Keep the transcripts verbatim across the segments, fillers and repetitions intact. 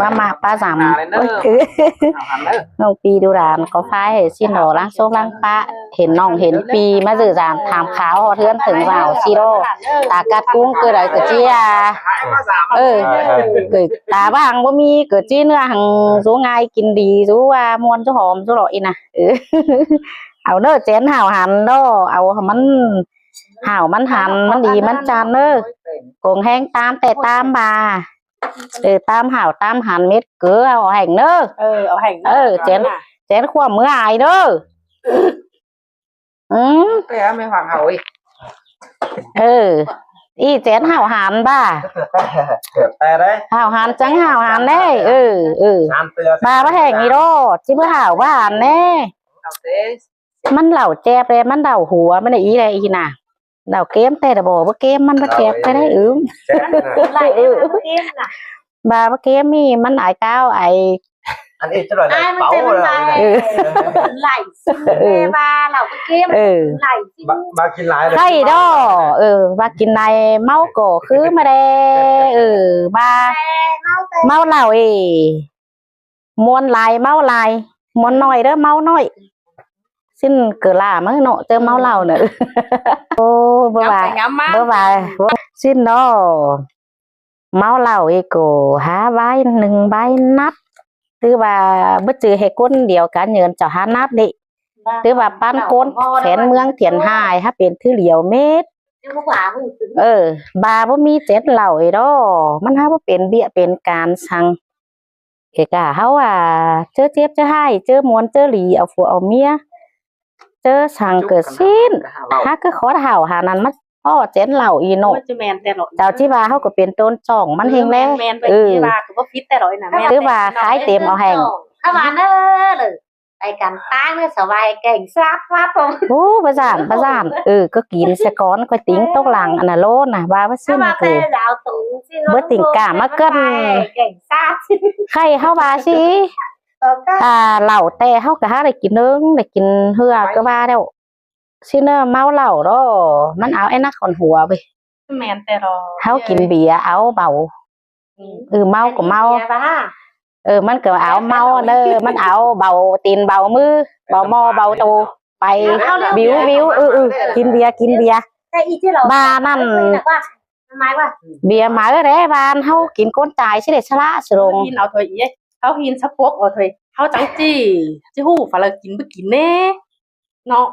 ꞌquám ꞌmá ꞌpá dăm. Ôi, ừ. ꞌNọng pi đu đan ꞌcọ ꞌphái hảư ꞌsịn lo ꞌláng sốp ꞌláng pá, hên ꞌnọng hên pi ꞌmá ꞌdự dan tham kháo ꞌhọt ꞌhướn tưng dao ꞌsị lo. Ta cắt ꞌcúng ꞌcọ đảy ꞌcọ ꞌchí a. Ừ. ꞌCọ ta ꞌváng báu ꞌmí ꞌcọ ꞌchí ꞌnưa hăng dú ꞌngai kin đi dú ꞌva ꞌmuôn dú hom dú lo ꞌnị ꞌna. Ừ. Au ꞌnớ chén hảo hẳn đó, au ꞌmắn hảo ꞌmắn hẳn, ꞌmắn đi ꞌmắn chăn ꞌnớ. Cuông ꞌhéng ꞌtám ꞌtẹ ꞌtám ꞌva. Ừ, ꞌtám hảo ꞌtám hẳn mết ꞌcọ au hẻng ꞌnớ. Ừ, au hẻng ꞌnớ. Ừ, chén, chén khuôm ꞌmứa ai ꞌnớ. Ừ. Cái áo mê hoàng hậu đi. Ừ. Ý chén hảo hẳn ꞌva. Tè đấy. Hảo hẳn chắng hảo hẳn đấy. Ừ, ừ. Hẳn tưa. ꞌVa báu hẻng ꞌnị đó, ꞌchí ꞌmứa hảo ꞌva hẳn nè. Hảo thế. ꞌMắn lảu chép ꞌlẹ, ꞌmắn lảu hua, ꞌmắn đảy í ꞌlẹ í ꞌna. Lảu kém ꞌtẹ đa báu, báu kém ꞌmắn báu chép ꞌtẹ đa, ừ. Chép ꞌnạ. Lảy ꞌlẹ ꞌmắn báu kém ꞌnạ. ꞌVa báu kém ꞌnị, ꞌmắn ai cáo ai. Ăn ít chứ rồi. Ai lảy ꞌmắn báu chép ꞌmắn rồi. Lảy. Ừ. Lảy xin ꞌlẹ ꞌva lảu báu kém. Ừ. Lảy xin. ꞋVa, ꞌva kin lai rồi. Khay đó. Ừ, ꞌva kin lai ꞌmáu ꞌcọ khứ ꞌmá đe. Ừ, ꞌva ꞌmáu lảu ê. ꞌMuôn lai ꞌmáu lai, ꞌmuôn ꞌnọi ꞌlớ ꞌmáu ꞌnọi. ꞌSịn ꞌcọ ꞌlạ ꞌmá ꞌnọ ꞌchớ ꞌmáu lảu ꞌnớ. Ô, báu ꞌva, báu ꞌva, ꞌsịn đó. ꞌMáu lảu ê ꞌcọ hák ꞌvái ꞌnưng ꞌvái nắp. Tứ ꞌva báu ꞌchư ꞌhế ꞌcốn điêu cá nhân chảu hák nắp đi. Tứ ꞌva ꞌpắn ꞌcốn phén ꞌmướng thiện hai hák pên thứ điêu mết. Ừ, ꞌva báu ꞌmí chén lảu ê đó. ꞌMắn hák báu pên ꞌviạk pên can săng. Kể cả ꞌháu a, ꞌchớ chếp ꞌchớ ꞌhại, ꞌchớ ꞌmuôn ꞌchớ đi, au phua au ꞌmía, ꞌchớ săng ꞌcọ ꞌsịn, hák ꞌcọ khót hảo hả ꞌnặn ꞌmá ꞌpọ chén lảu ê ꞌnọ. Chảu ꞌchí ꞌva ꞌháu ꞌcọ pên ꞌtốn chỏng ꞌmắn ꞌhêng ꞌlẹo. Ừ. Tứ ꞌva khái têm au hẻng. Ú, báu dản, báu dản. Ừ, ꞌcọ kin ꞌsịn cón, ꞌcọ kin tốc lăng ꞌnặn ꞌlô ꞌnạ, ꞌva báu ꞌsịn ꞌcọ báu tỉnh cảm ꞌmá ꞌcợn. Khay ꞌháu ꞌva ꞌsị. À, lảu ꞌtẹ ꞌháu ꞌcọ hák đảy kin ꞌnưng, đảy kin ꞌhưa ꞌcọ ꞌva đéo. ꞌSịn ꞌnớ ꞌmáu lảu đó, ꞌmắn au ê nắc khỏn hua ꞌvới. ꞌHáu kin bia au báu. Ừ, ꞌmáu ꞌcọ ꞌmáu. Ừ, ꞌmắn ꞌcọ au ꞌmáu ꞌnớ, ꞌmắn au báu tin báu ꞌmứ, báu ꞌmo báu tô. Pay, biu, biu, ừ, ừ, kin bia, kin bia. ꞌVa ꞌnặn, bia máư đé, ꞌva ꞌnặn ꞌháu kin ꞌcốn chai ꞌsứ đảy sá ꞌlạ sá ꞌlống. Hin au thôi ê, ꞌháu hin sắp pốc au thôi. ꞌHáu chắng ꞌchí, ꞌchí ꞌhụ phả ꞌlạ kin báu kin ꞌnê. ꞌNọ.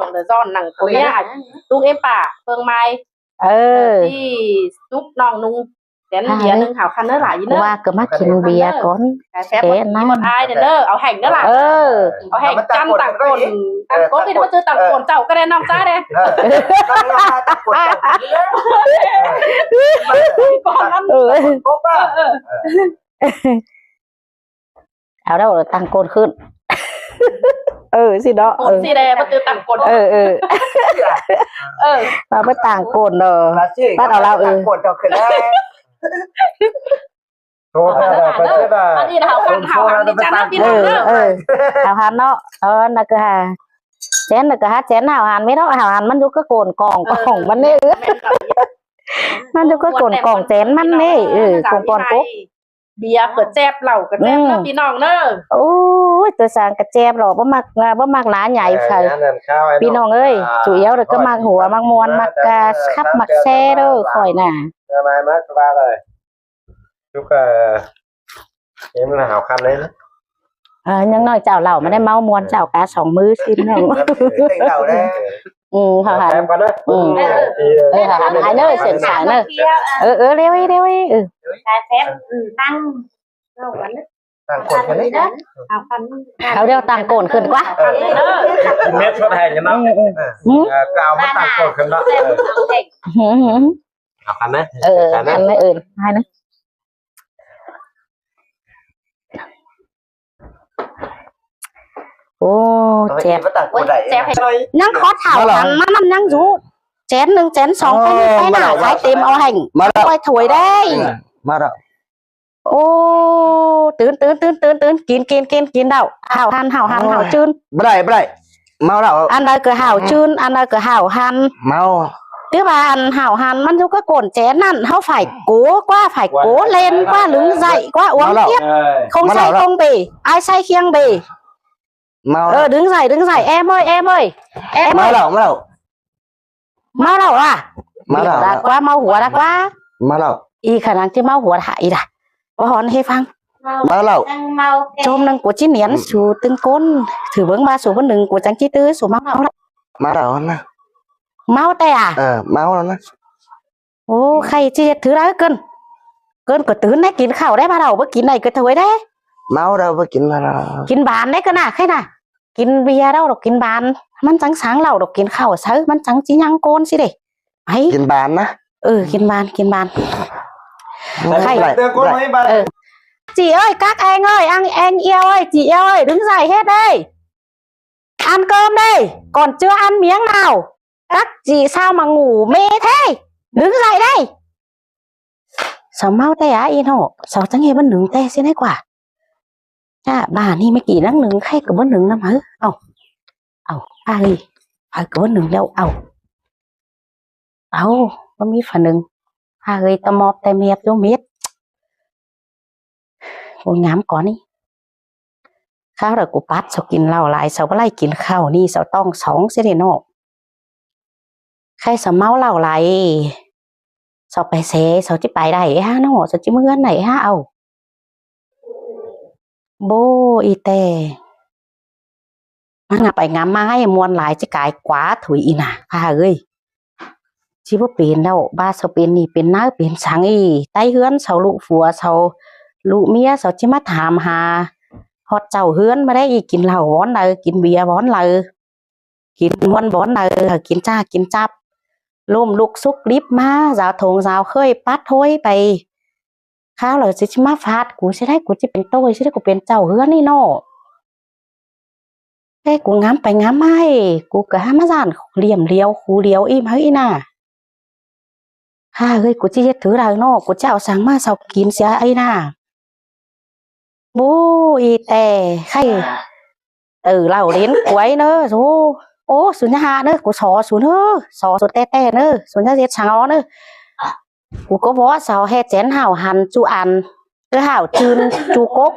ꞌnọng đảy ꞌdọn nẳng ꞌcốn ꞌnị, ꞌtúng ꞌếm pả ꞌpơng mai. Ờ. ꞌChí súp ꞌnọng ꞌnung chén bia ꞌnưng hảo khăn ꞌnớ lả ꞌnị ꞌnớ. ꞌCú ꞌva ꞌcọ ꞌmá kin bia cón. Cái phép một ai đảy ꞌnớ, au hẻng ꞌnớ lả. Ờ. Au hẻng chăm tẳng ꞌcốn, tẳng ꞌcốn ꞌnị, ꞌmá ꞌchư tẳng ꞌcốn chảu ꞌcọ đảy ꞌnọng ꞌchá đảy. Ờ. Tẳng ꞌcốn chảu. Tẳng ꞌcốn chảu. Ờ, ờ. Au đaư tẳng ꞌcốn khửn. Ờ, ꞌsịn đó. ꞌCốn ꞌsịn đảy, ꞌmá ꞌchư tẳng ꞌcốn. Ờ, ờ. Ờ. ꞌVa ꞌmá tẳng ꞌcốn đó. Bắt đầu lao, ừ. Tẳng ꞌcốn chảu khửn đảy. Thôi, ꞌnị là hảo khăn, hảo khăn đi chăn ꞌnị. Ờ, ờ. Hảo khăn đó. Ờ, ꞌnạ ꞌcọ ha. Chén ꞌnạ ꞌcọ ha, chén hảo khăn ꞌmí đó, hảo khăn ꞌmắn dú ꞌcọ ꞌcốn cỏng, cỏng ꞌmắn ꞌnị. ꞌMắn dú ꞌcọ ꞌcốn cỏng chén ꞌmắn ꞌnị. Ừ, ꞌcốn cỏng cốc. Bia ꞌcọ chép, lảu ꞌcọ chép ꞌnớ ꞌpi ꞌnọng ꞌnớ. Ôi, ꞌtoi sang ꞌcọ chép lỏ, báu ꞌmặc, báu ꞌmặc ná nhảy phải. ꞌPi ꞌnọng ơi, chủ yếu là ꞌcọ ꞌmặc hua, ꞌmặc muôn, ꞌmặc, à, khắp, ꞌmặc xe đó, khỏi nả. Mai mắc ba rồi. Chúc, ờ, em là hảo khăn đấy. Ờ, ꞌnhắng ꞌnọi chảu lảu ꞌmá đảy ꞌmáu muôn chảu cá song ꞌmứ ꞌsịn ꞌnớ. Em thì tỉnh táo đấy. Ừ, hảo khăn. Em có đấy. Ừ. Thì, ờ, ừ, hảo khăn ai ꞌnớ, sến sai ꞌnớ. Ừ, ừ, đeo đi, đeo đi. Ừ. Cái phép, ừ, tăng. Tăng cột cái đấy. Hảo khăn. Hảo đeo tăng cột khửn ꞌquá. Ờ. Mét suốt hè nhá nó. Ừ, ừ. Ờ, cao mất tăng cột khửn nó. Ờ. Ừ, ừ. Hảo khăn đấy. Ờ, khăn đấy. Khăn đấy, ừ, hai ꞌnớ. Ô, chén. ꞌNhắng khót hảo hăn ꞌmá ꞌnặm ꞌnhắng dú. Chén ꞌnưng chén song, ꞌkhái ꞌnưng ꞌkhái ꞌnạ, khái têm au hẻng. ꞌMá ꞌlạ. Khỏi thôi đảy. ꞌMá ꞌlạ. Ô, tứn, tứn, tứn, tứn, tứn. Kin, kin, kin, kin đaư. Hảo hăn, hảo hăn, hảo ꞌchưn. Báu đảy, báu đảy. ꞌMá ꞌlạ. Ăn đaư ꞌcọ hảo ꞌchưn, ăn đaư ꞌcọ hảo hăn. ꞌMá. Tức là ăn hảo hăn ꞌmắn dú cá cổn chén ꞌnặn, ꞌháu phải cố ꞌquá, phải cố lên ꞌquá, đứng dậy ꞌquá, uống tiếp. Không say không bể, ai say khiêng bể. ꞌMá. Ờ, đứng dậy, đứng dậy, em ơi, em ơi. Em ơi. ꞌMá ꞌlạ, ꞌmá ꞌlạ. ꞌMá ꞌlạ à? ꞌMá ꞌlạ. Đa ꞌquá, ꞌmá hua đa ꞌquá. ꞌMá ꞌlạ. ꞌI khả năng ꞌchí ꞌmá hua hả ꞌi đa. Báu hón ꞌhế ꞌphắng. ꞌMá ꞌlạ. ꞌChôm ꞌnưng ꞌcọ ꞌchí niên su ꞌtếng ꞌcốn. Thử bớng ꞌva su báu ꞌnưng ꞌcọ chắng ꞌchí ꞌtứ su ꞌmá ꞌlạ. ꞌMá ꞌlạ ꞌnớ. ꞌMá ꞌtẹ à? Ờ, ꞌmá ꞌlạ ꞌnớ. Ô, ꞌkhạy ꞌchí ꞌdệt thứ đaư ꞌcợn. ꞌCợn ꞌcọ tứn đảy, kin khảu đảy, ꞌva đaư báu kin đảy ꞌcọ thôi đảy. ꞌMá ꞌlạ báu kin ꞌlạ. Kin bán đảy ꞌcợn ꞌnạ, ꞌkhạy ꞌnạ. Kin bia đaư độc kin bán. ꞌMắn chắng sáng ꞌlạ độc kin khảu sáư, ꞌmắn chắng ꞌchí ꞌnhắng ꞌcốn ꞌsứ đảy. Kin bán ꞌnớ. Ừ, kin bán, kin bán. Ôi, ꞌkhạy. Chị ơi, các em ơi, anh, em yêu ơi, chị yêu ơi, đứng dậy hết đây. Ăn cơm đây, còn chưa ăn miếng nào. Các chị sao mà ngủ mê thế? Đứng dậy đây. Sau ꞌmá ꞌtẹ à ꞌnị ꞌnớ, sau chắng ꞌhế báu ꞌnưng ꞌtẹ ꞌsứ ꞌnị ꞌquá. Chả ꞌva ꞌnị ꞌmá kin ꞌnắng ꞌnưng, ꞌkhạy ꞌcọ báu ꞌnưng ꞌnặm hả. Au, au, ꞌva ơi, ꞌva ơi ꞌcọ báu ꞌnưng ꞌlẹo, au. Au, báu ꞌmí ꞌphạ ꞌnưng. ꞌVa ơi, ta ꞌmọp ꞌtẹ mép dú mết. Ôi, ngắm cón ꞌnị. Kháo đaư ꞌcọ pắt sau kin ꞌlau lai, sau báu đảy kin khảu ꞌnị, sau ꞌtong song ꞌsứ đảy ꞌnớ. ꞌKhạy sau ꞌmá ꞌlau lai, sau pay ꞌsớ, sau ꞌchí pay đảy hả ꞌnớ, sau ꞌchí ꞌmá ꞌhướn đảy hả, au. Báu ꞌi ꞌtẹ. ꞌMá ngắm pay ngắm ꞌmá ꞌhứ ꞌmuôn lai ꞌchí cai ꞌquá thôi ꞌnị ꞌnạ, ꞌva ơi. ꞌChí báu pên ꞌlẹo, ꞌva sau pên ꞌnị pên ꞌnặn pên săng ꞌnị. Tái ꞌhướn sau ꞌlụk phua sau ꞌlụk ꞌmía sau ꞌchí ꞌmá tham hả. ꞌHọt chảu ꞌhướn ꞌmá đảy ꞌnị, kin ꞌlau bón đaư, kin bia bón đaư. Kin ꞌmuôn bón đaư, kin ꞌchạ kin chắp. ꞌLốm ꞌlụk súc líp ꞌmá, dao thông dao ꞌkhới pắt thôi pay. Kháo đaư ꞌchí ꞌmá phạt cu ꞌsứ đảy, cu ꞌchí pên ꞌtội ꞌsứ đảy, cu pên chảu ꞌhướn ꞌnị ꞌnớ. Ê, cu ngắm pay ngắm ꞌmá, cu ꞌcọ hả ꞌmá dản liêm điêu, khu điêu ꞌnị ꞌmá ꞌnị ꞌnạ. Hả ơi, cu ꞌchí ꞌdệt thứ đaư ꞌnớ, cu ꞌchí au săng ꞌmá sau kin sia ꞌnị ꞌnạ. Báu ꞌi ꞌtẹ, ꞌkhạy. Tứ ꞌlau đên quay ꞌnớ, su. Ô, su ꞌnhá hả ꞌnớ, cu so su ꞌnớ, so su ꞌtẹ ꞌtẹ ꞌnớ, su ꞌnhá ꞌdệt săng ó ꞌnớ. Cu ꞌcọ bók sau ꞌhế chén hảo hăn ꞌchu ăn, ꞌcọ hảo ꞌchưn ꞌchu cốc.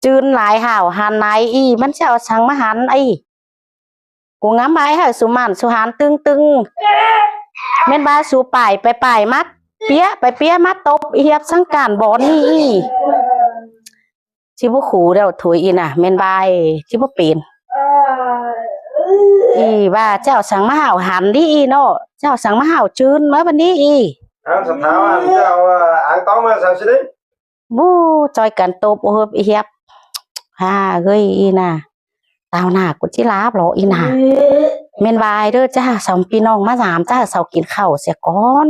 ꞌChưn lai hảo hăn lai ꞌnị, ꞌmắn ꞌchí au săng ꞌmá hăn ꞌnị. Cu ngắm ꞌmá hả su mẳn su hăn ꞌtưng ꞌtưng. ꞌMen ꞌva su pay pay pay ꞌmá ꞌpía, pay ꞌpía ꞌmá tốc ꞌhiệp săng cản bón ꞌnị ꞌnị. ꞌChí báu khu ꞌlẹo thôi ꞌnị ꞌnạ, ꞌmen ꞌva ꞌchí báu pên. ꞌI ꞌva ꞌchí au săng ꞌmá hảo hăn ꞌnị ꞌnớ, ꞌchí au săng ꞌmá hảo ꞌchưn ꞌmá báu ꞌnị ꞌnị. Ăn sa tháo ăn ꞌchí au, à, ăn tóng ꞌmá sa ꞌsứ đảy. Báu ꞌchoi căn tốc ꞌhướp ꞌhiệp. Hả ơi ꞌnị ꞌnạ. Tao ꞌnạ ꞌcọ ꞌchí láp lo ꞌnị ꞌnạ. ꞌMen ꞌva ꞌlẹo ꞌchí hả sau ꞌpi ꞌnọng ꞌmá dăm ꞌchí hả sau kin khảu sia cón.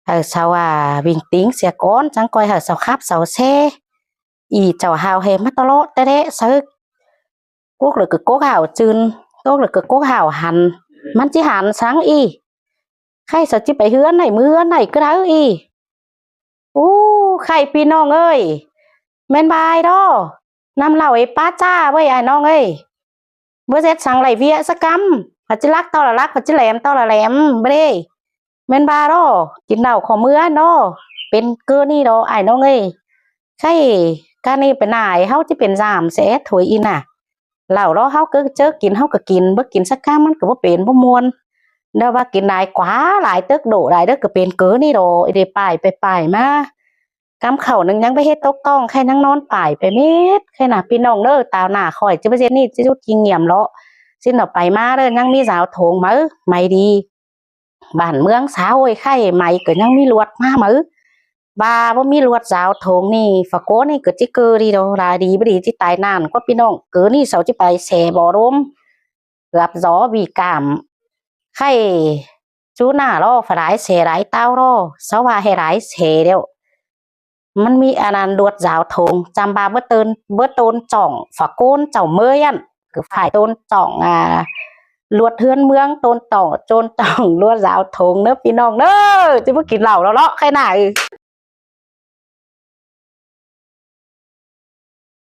Hả sau à bình tĩnh sia cón, chắng ꞌcoi hả sau khắp sau ꞌsớ. ꞌI chảu hảo ꞌhế ꞌmá ꞌtọ lo ꞌtẹ ꞌlẹo sau. Cốc ꞌlạ ꞌcọ cốc hảo ꞌchưn, cốc ꞌlạ ꞌcọ cốc hảo hăn. ꞌMắn ꞌchí hăn săng ꞌnị. ꞌKhạy sau ꞌchí pay ꞌhướn đảy, ꞌmá ꞌhướn đảy ꞌcọ đaư ꞌnị. Ú, ꞌkhạy ꞌpi ꞌnọng ơi. ꞌMen ꞌva ꞌlẹo. ꞌNắm ꞌlau ê pá ꞌchạ ꞌvới ải ꞌnọng ơi. Báu ꞌdệt săng đảy ꞌviạk ꞌsá ꞌcắm. Hả ꞌchí lắc ꞌto ꞌlạ lắc, hả ꞌchí lẻm ꞌto ꞌlạ lẻm, báu đảy. ꞌMen ꞌva ꞌlẹo. Kin ꞌlau khảu ꞌmưa ꞌnớ. Pên ꞌcọ ꞌnị ꞌnớ ải ꞌnọng ơi. ꞌKhạy ꞌca ꞌnị pay ꞌnạ ꞌháu ꞌchí pên dăm sia thôi ꞌnị ꞌnạ. ꞋLau ꞌló ꞌháu ꞌcọ ꞌchớ kin ꞌháu ꞌcọ kin, báu kin ꞌsá ꞌcắm ꞌmắn ꞌcọ báu pên báu ꞌmuôn. Đaư ꞌva kin lai ꞌquá lai tốc độ lai ꞌlẹo ꞌcọ pên ꞌcọ ꞌnị ꞌnớ, ê đảy pay pay pay ꞌmá. ꞌCắm khảu ꞌnưng ꞌnhắng báu ꞌhế tốc ꞌtóng, ꞌkhạy ꞌnhắng ꞌnón pay pay mết, ꞌkhạy ꞌnạ ꞌpi ꞌnọng ꞌnớ, tao ꞌnạ khỏi ꞌchí báu ꞌdệt ꞌnị ꞌchí rút kinh nghiệm lo. ꞌSịn ꞌnọ pay ꞌmá ꞌlẹo ꞌnhắng ꞌmí dao thông ꞌmá, ꞌmạy đi. Bản ꞌmướng xã hội ꞌkhạy ꞌmạy ꞌcọ ꞌnhắng ꞌmí luật ꞌmá ꞌmá. ꞌVa báu ꞌmí luật dao thông ꞌnị, ꞌphạ ꞌcốn ꞌnị ꞌcọ ꞌchí ꞌcọ đi ꞌlẹo, lai đi báu đi ꞌchí tai ꞌnặn ꞌquá ꞌpi ꞌnọng. ꞌCọ ꞌnị sau ꞌchí pay sia bó đôm. Gắp gió ꞌvị cảm. ꞌKhạy ꞌchu ꞌnạ lo, ꞌphạ lai sia lai ꞌtau lo, sau ꞌva ꞌhế lai sia ꞌlẹo. ꞌMắn ꞌmí ăn ꞌluột dao thống chăm ꞌva báu ꞌtôn, báu ꞌtôn chỏng phả ꞌcốn chảu ꞌmới ꞌnặn, ꞌcứ phải ꞌtôn chỏng, à, ꞌluột ꞌhướn ꞌmướng, ꞌtôn chỏng, ꞌtôn chỏng ꞌluột dao thống ꞌnớ ꞌpi ꞌnọng ꞌnớ, ꞌchí báu kin lảu lo lo khay nả.